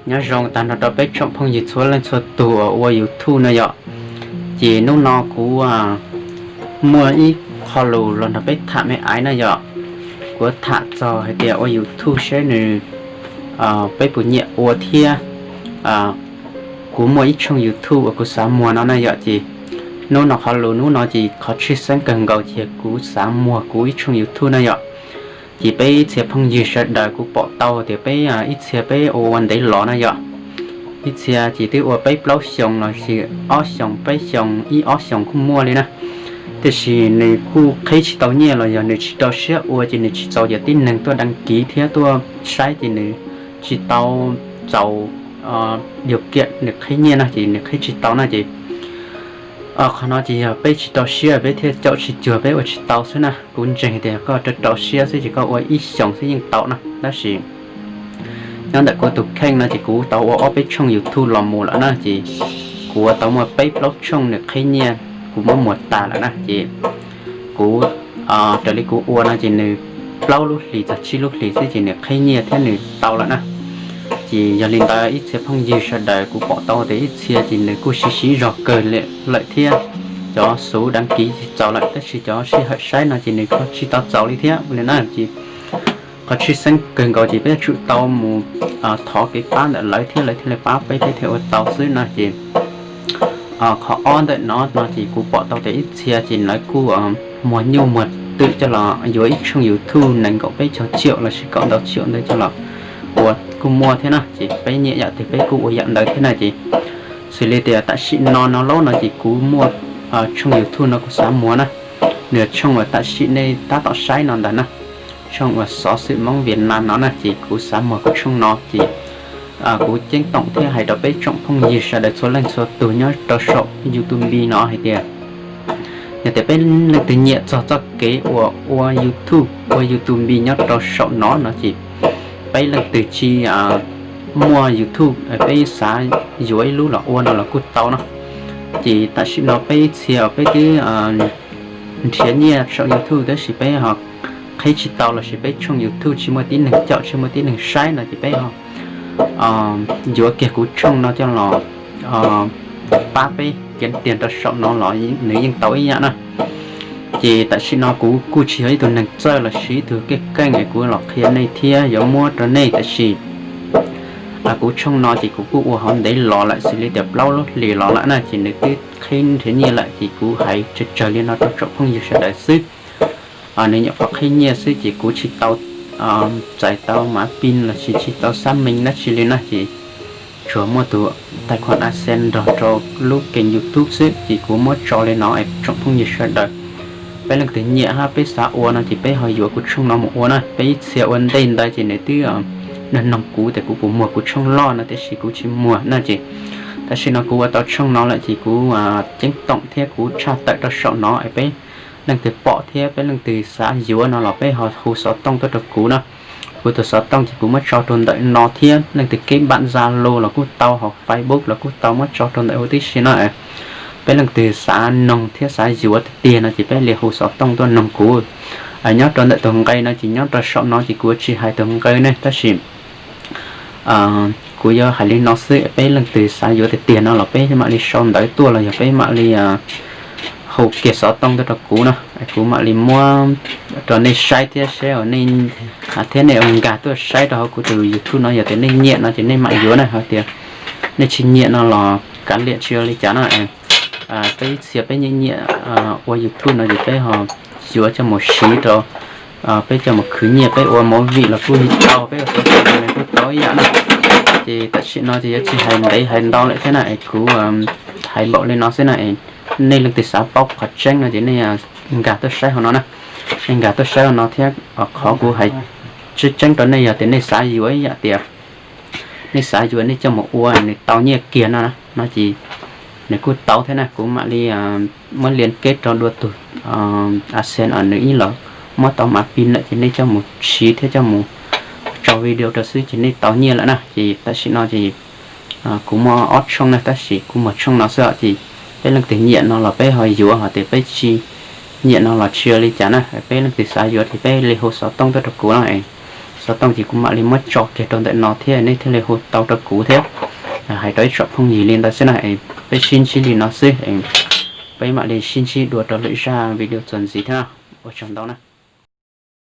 Nyob zoo tag nrho rau peb tsoom phooj ywg txhua leej txhua tus uas ua YouTube no yom. Ces hnub no kuv muaj ib qho lus los nrog peb tham me ais na yom. Kuv tham txog hais tias ua YouTube seb nws, peb puas nyiam ua thiab. Kuv muaj ib tshooj YouTube uas kuv xav muag no na yom, ces hnub no qhov lus hnub no ces qhov tshwj xeeb kawg nkaus ces kuv xav muag kuv ib tshooj YouTube na yom. Ces peb ib txhia phooj ywg sawv daws kuv pom tau tias peb ib txhia peb ua ua ntev los na yom. Ib txhia ces twb ua peb plaub xyoos los sis ob xyoos peb xyoos ib ob xyoos kuj muaj li na. Tiam sis nws kuj qhib tsis tau nyiaj los yog nws tsis rau siab ua ces nws tsis txaus cov tib neeg tuaj đăng ký thiab tuaj saib ces nws tsis tau txaus điều kiện nws qhib nyiaj no ces nws qhib tsis tau na ces qhov no ces yog peb tsis rau siab peb thiaj caum tsis cuag peb ua tsis tau xwb na. Kuv ntseeg tias koj rau rau siab xwb ces koj ua ib xyoos xwb yeej tau no tab sis nyob ntawm kuv tus kheej no ces kuv tau ua ob peb tshooj YouTube los mus lawm na ces kuv ua tau muaj peb plaub tshooj nws qhib nyiaj kuv muab muag tas lawm na ces kuv raws li kuv ua no ces nws plaub lub hlis txog tsib lub hlis xwb ces nws qhib nyiaj thiab nws tau lawm na. Ces yog li ntawd ib txhia phooj ywg sawv daws kuv pom tau tias ib txhia ces nws kuj siv siv zog kawg lawm thiab. Cov xuv đăng ký tsis txaus lawm tab sis cov sij hawm saib no ces nws ho tsis tau txaus li thiab li na ces qhov tshwj xeeb kawg nkaus ces peb yuav tsum tau mus thov kev pab ntawm lawv thiab lawv thiaj li pab peb peb thiaj ua tau xwb no ces qhov ob ntawm no no ces kuv pom tau tias ib txhia ces lawv kuj muag nyuj muag twm coj los yuav ib tshooj YouTube nees nkaum peb caug tsiaum los sis kaum ntau tsiaum ntawd coj los ua kuj muaj thiab na ces peb nyiam yam twg peb kuj ua yam ntawd thiab na ces xws li tias tam sim no no laub no ces kuv muaj tshooj YouTube no kuv xav muag na, nws tshooj uas tam sim nej tab tom saib no ntag na, tshooj uas xov xwm Hmoob Việt Nam no na ces kuv xav muag kuv tshooj no ces kuv ceeb toom thiab hais rau peb tsoom phooj ywg sawv daws txhua leej txhua tus nyob rau saum YouTube no hais tias yog tias peb leej twg nyiam txog txoj kev uas ua YouTube, ua YouTube nyob rau saum no no ces peb leej twg tsis muaj YouTube peb xav yuav ib lub los ua no los kuj tau no. Ces tam sim no peb ib txhia peb twb nrhiav nyiaj saum YouTube tab sis peb ho qhib tsis tau los sis peb tshooj YouTube tsis muaj tib neeg caum tsis muaj tib neeg saib no ces peb ho yuav kiag kuv tshooj no coj los pab peb kiav tiag rau saum no los nws yeej tau ib yam na. Ces tam sim no kuv kuj tsis yog ib tug neeg txawj los sis ib tug keej keej es kuv los qhia nej thiab yuav muab rau nej tab sis kuv tshooj no ces kuv kuj ua hauv ntev los lawm xws li tias plaub lub hlis los lawm na ces nws twb qhib nrhiav nyiaj lawm ces kuv hais tsawg tsawg li no rau tsoom phooj ywg sawv daws xwb. Nws nyuam qhuav qhib nyiaj xwb ces kuv tsis tau txais tau mav pin los sis tsis tau xab mees dab tsi li na ces tsuas muaj tus tais khuam AdSense nrog rau lub keeb YouTube xwb ces kuv muab tso li no es tsoom phooj ywg sawv daws peb leej twg nyiam hab peb xav ua no ces peb ho yuav kuv tshooj no mus ua na. Peb ib txhia ua ntej ntawd ces nws twb nug noog kuv tias kuv puas muag kuv tshooj loj no tiam sis kuv tsis muag na ces tam sim no kuv ua tau tshooj no lawm ces kuv ceeb toom thiab kuv tshaj tawm rau saum no es peb leej twg pom thiab peb leej twg xav yuav no los peb ho hu xov tooj tuaj rau kuv na. Kuv tus xov tooj ces kuv muab tso rau ntawm no thiab leej twg kev npam Zalo los kuj tau hos Facebook los kuj tau muab tso rau ntawm huv tib si na. Peb leej twg xav noog thiab xav yuav tiag tiag no ces peb li hu xov tooj tuaj noog kuv. Nyob rau ntawm tus nqe no ces nyob rau saum no ces kuv tsis hais tus nqe ne tab sis kuv yuav hais li no xwb peb leej twg xav yuav tiag tiag no los peb mam li sau ntawv tuaj los yog peb mam li hu kiag xov tooj tuaj rau kuv no kuv mam li muab rau nej saib thiab seb thiab nej ua nkag tuaj saib rau hauv kuv tus YouTube no yog tias nej nyiam no ces nej mam yuav na hos tias nej tsis nyiam no los kav liam tsis ua li cas na. Peb ib txhia peb nyiam nyiam ua YouTube no ces peb ho yuav coj mus siv rau peb coj mus khwv nyiaj peb ua movie los kuj tau peb ua xov xwm los kuj tau ib yam na. Ces tam sim no ces yuav tsis hais ntev hais ntau lawm thiab na es kuv hais npaum li no xwb na es nej leej twg xav paub qhov tseeb no ces nej nkag tuaj saib hauv no na. Nej nkag tuaj saib hauv no thiab qhov kuv hais tseeb tseeb rau nej yog tias nej xav yuav ib yam tias nej xav yuav nej coj mus ua nws tau nyiaj kiag no no ces nws kuj tau thiab na. Kuv mam li muab liên kết rau dua tus AdSense nws ib los muab tau mav pin lawm ces nej coj mus siv thiab coj mus tso video rau xwb ces nej tau nyiaj lawm na. Ces tam sim no ces kuv muaj ob tshooj na tab sis kuv muag tshooj no xwb os ces peb leej twg nyiam no los peb ho yuav hos tias peb tsis nyiam no los tsis ua li cas na. Peb leej twg xav yuav ces peb li hu xov tooj tuaj rau kuv no es xov tooj ces kuv mam li muab tso kiag rau ntawm no thiab nej thiaj li hu tau rau kuv thiab. Hais rau ib tsoom phooj ywg li ntawd xwb na, peb sib ntsib li no xwb, peb mam li sib ntsib dua rau lwm zaj video txuas ntxiv thiab, ua tsaug ntau na.